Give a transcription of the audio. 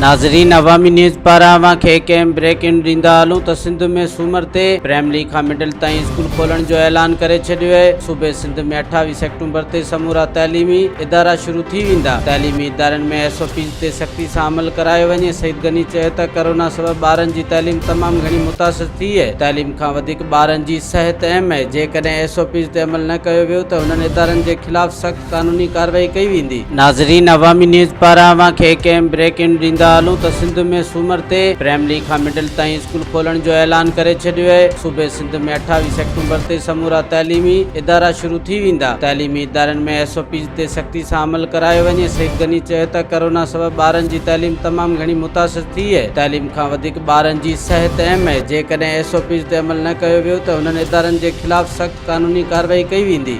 ناظرين عوامي نيوز پاران اوهان کي هڪ اهم بريڪنگ ڏيندا هلون ته سنڌ ۾ سومر تي پرائمري کان مڊل تائين اسڪول کولڻ جو اعلان ڪري ڇڏيو آهي صوبي سنڌ ۾ 28 سيپٽمبر تي سمورا تعليمي ادارا شروع ٿي ويندا تعليمي ادارن ۾ ايس او پيز تي سختي سان عمل ڪرايو وڃي سعيد غني چيو ته ڪرونا سبب ٻارن جي تعليم تمام گهڻي متاثر ٿي آهي تعليم کان وڌيڪ ٻارن جي صحت اهم آهي جيڪڏهن ايس او پيز تي عمل نه ڪيو ويو ته انهن ادارن جي خلاف سخت قانوني ڪارروائي ڪئي ويندي. ناظرين عوامي نيوز پاران اوهان کي هڪ اهم بريڪنگ ڏيندا هلون ته سنڌ ۾ سومر تي پرائمري کان مڊل تائين اسڪول کولڻ جو اعلان ڪري ڇڏيو آهي صوبي سنڌ ۾ 28 سيپٽمبر تي سمورا تعليمي ادارا شروع ٿي ويندا تعليمي ادارن ۾ ايس او پيز تي سختي سان عمل ڪرايو وڃي سعيد غني چيو ته ڪرونا سبب ٻارن جي تعليم تمام گهڻي متاثر ٿي آهي تعليم کان وڌيڪ ٻارن جي صحت اهم آهي جيڪڏهن ايس او پيز تي عمل نه ڪيو ويو ته انهن ادارن جي خلاف سخت قانوني ڪارروائي ڪئي ويندي.